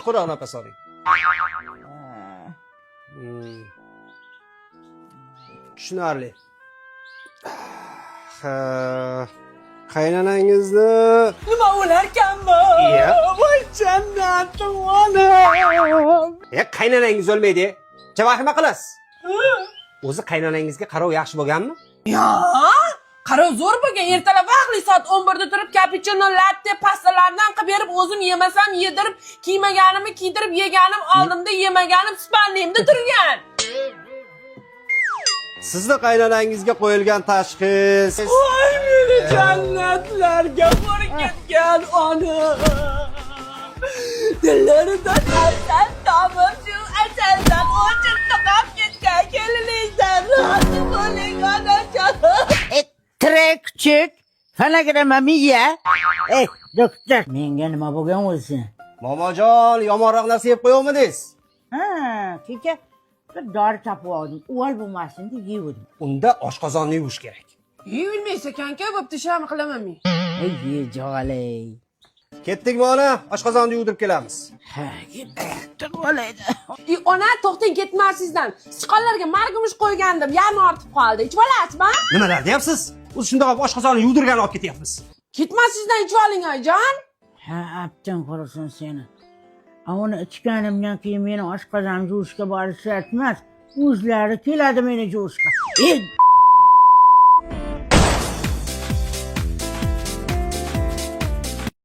Chuqurroq nafas oling. Tushunarli. Ha, qaynonangizni Nima, o'larkanmi? Iya. Voy, jannatim onam. E, qaynonangiz o'lmaydi. Vahima qilasiz. O'zi qaynonangizga qarov yaxshi bo'lganmi? Yo, qarov zo'r bo'lgan. Ertalab vaqtli soat 11 da turib, kapuchino, latte, pastalardan qilib berib, o'zim yemasam yedirib, kiymaganimni kiydirib, yeganim oldimda, yemaganim спальный imda turgan. Sizni qaynonangizga qo'yilgan tashxis Voy, meni jannatlarga borib ketgan onam. Dillaridan asal tomib, shu asaldan o'chib tiqab ketgan keliningdan rozi bo'ling, onajonim. E, tirik kuchuk, fonogramma miya. Ey, doktor, menga nima bo'lgan o'zi? Momojon, yomonroq narsa yeb qo'yolmadingiz? Ha, kecha bir dori topib oldim. Uvol bo'lmasin deb yegandim. Unda oshqozonni yuvish kerak. Yuvilmaysiz ekan-ku, bo'pti, sham qilaman men. Ey, ye jolay. Ketdikmi, ona? Oshqozonni yuvdirib kelamiz. Ha, ketdi olaydi. I, ona, to'xtang, ketmasingizdan. Sichqonlarga margumush qo'ygandim, yarmi ortib qoldi. Ichib olasizmi? Nimalar deyapsiz? O'zi shundoq olib oshqozonni yuvdirgani olib ketyapmiz. Ketmasingizdan ichib oling, oyijon. Ha, abdan qursin seni. A, uni ichganimdan keyin meni oshqozon yuvishga borish shart emas. O'zlari keladi meni yuvishga. Ey,